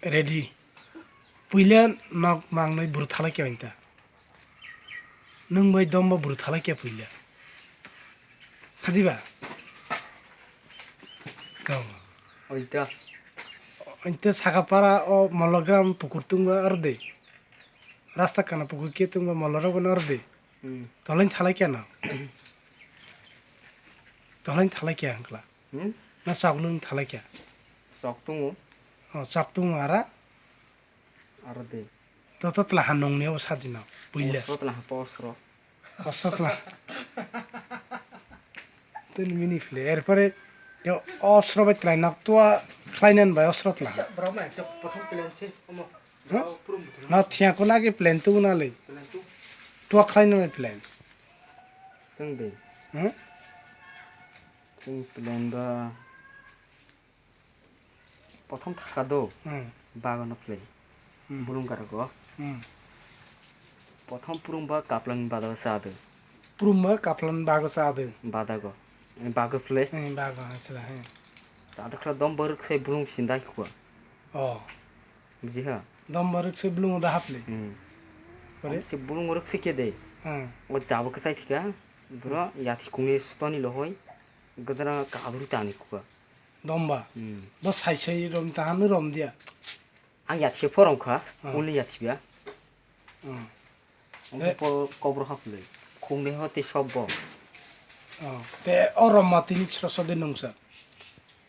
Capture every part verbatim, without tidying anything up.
Ready. Puila nok mangnoi buru thalai kya hinta. Nwng bai domba buru thalai kya puila. Sadiba? Kau. Oita. Oita saka para o mologram pukur tungba arde. Rasta kana pukur ke tungba molorok bono arde. Hmm. Toleng thalai kya na? Toleng thalai kya hangkla? Hmm? Na saklung thalai kya? Sok tungo. O, sok tungo ara? Arde. To, to tla hanung ni o sadi na. Puila. Osro tla ha posro. Osro tla. Ten mini fle. Erpore yo osro bai tla nak tua klainan bai osro tla. Bro ma ekta prothom plan se. Omo. Hmm? Bro purum buthum. Na thiya ko na ke plan tu na le. Plan tu. Tua klainan bai plan. Seng de. Hmm? Seng plan ba. Prothom thaka do. Hmm. Bago no play. Hmm. Bulung garago. Hmm. Prothom purung ba kaplang badago sa do. Purung ba kaplang bago sa do. Badago. Eh, bago play. Eh, bago, acha, eh. Tado khla dom baruk sai bulung sindai khua. Oh. Buji ha? Dom baruk sai bulung da haple. Hmm. Pore? Om se bulung ruk se ke de. Hmm. O jabo ke sai thika. Duro yati kungni stoni lohoi. Gadra kaduri tani khua. Domba. Hmm. Bo sai sai rom ta hanu rom dia. Ang yathiya phorong kha, hmm, only yathiya. Hmm. Ang eh, po kobro hap le. Khung de hote sob bo. Oh. Te o rom ma tini chro so de nungsa.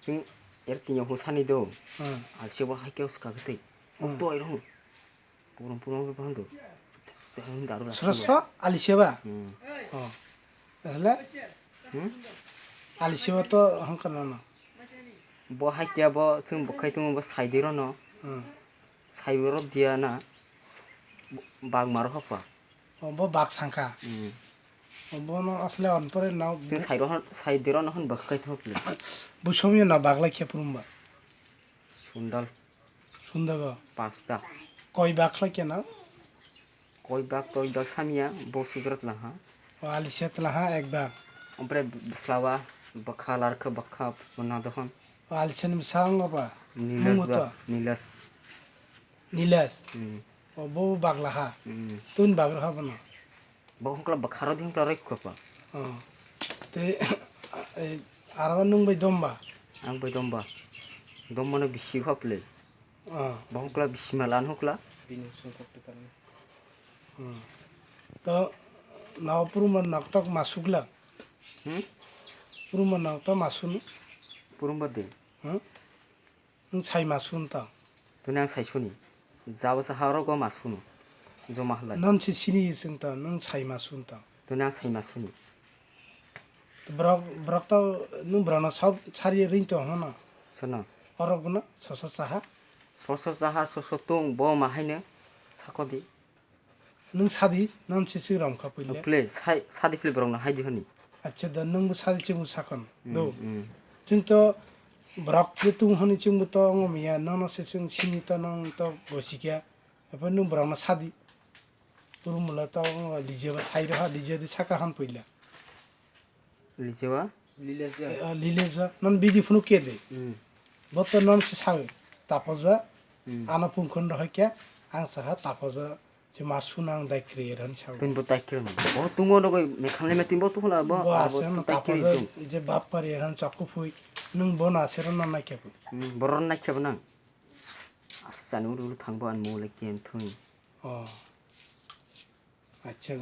Sing er tinya ho sani do. Hmm. Al se bo hai kyo ska gete. Hmm. To ai ro. Purum purum ke paham tu. Sro sro ali seba. Hmm. Oh. Hele? Hmm? Ali seba to hangka na na. Bo hai kya bo sung bo khai tumo bo sai di rono. Hmm. Sai bo rot dia na. Bag maro hapa. Oh, bo bag sangka. Hmm. Oh, bo no asle on pore na. Sung sai ro sai di rono hon bo khai thok le. Bo somyo na bag lai khe purum ba. Sundal. Sundago. Pasta. Koi bag khlai khe na? Koi bag, koi bag samya, bo sujra tla ha. O alisa tla ha ek bag. Ompre bwslawa, bwkha larkha, bwkha mona dohon. O alisa ni bwsa ang ba? Nilas Mungo ba, to? Nilas. Nilas? Hmm. O bo bagla ha? Hmm. Tun bag rw ha bono? Bo hongkla bwkharo di hongkla roi khukha pa. Oh. Tei, eh, arwa nwng bai domba? Ang bai domba. Dombano bisi hopli. Oh. Bo hongkla bisi malan hokla. Bini songkok tu karni. Hmm. To, nao puruma naktok masukla? Hmm? Puruma naktok masunu? Purumba de. Hmm? Nwng sai ma sun ta? Tuni ang sai suni. Jabo sa ha rogo ma sunu. Joma halai. Non si sini sung ta, nwng sai ma sun ta? Tuni ang sai ma suni. Borok, borok to nwng borokno sob sari ring to hono. Sono? Orok bono soso saha. Soso saha, soso tung, bo ma haino sakodi. Nwng sadi, non se swi rom kha puile. Pule, sai, sadi pule borok no hai di honi. Acha da, nwng bo sadi chwng bo sakon. Mm, do. Mm. Chwng to borok je tung honi chwng bo to wngo miya, nono se chwng sini to nwng to gosi kya. Apo nwng borok no sadi. Purumula to wngo lije ba sai rw ha, lije di saka han puila. Lijewa? Lileja. Eh, ah, Lileja. Non bidi phunu kede. Hmm. Boto non si sawi. Tapoja. Hmm. Ano pungkhun rohoi kya. Ang saha tapoja. Si ma sunang dai kriye ran sawi. Tun bo tai kriye. Bo tungo no goi mekhang le metin bo tuhula bo. Bo abo ase no tai kriye tapoja tung. Je bap pari ran chakku phui. Nung bo na sero na na kya phui. Hmm, boron na kya nang. Asani uru uru thang bo an mo le ken thung. Oh. Acha.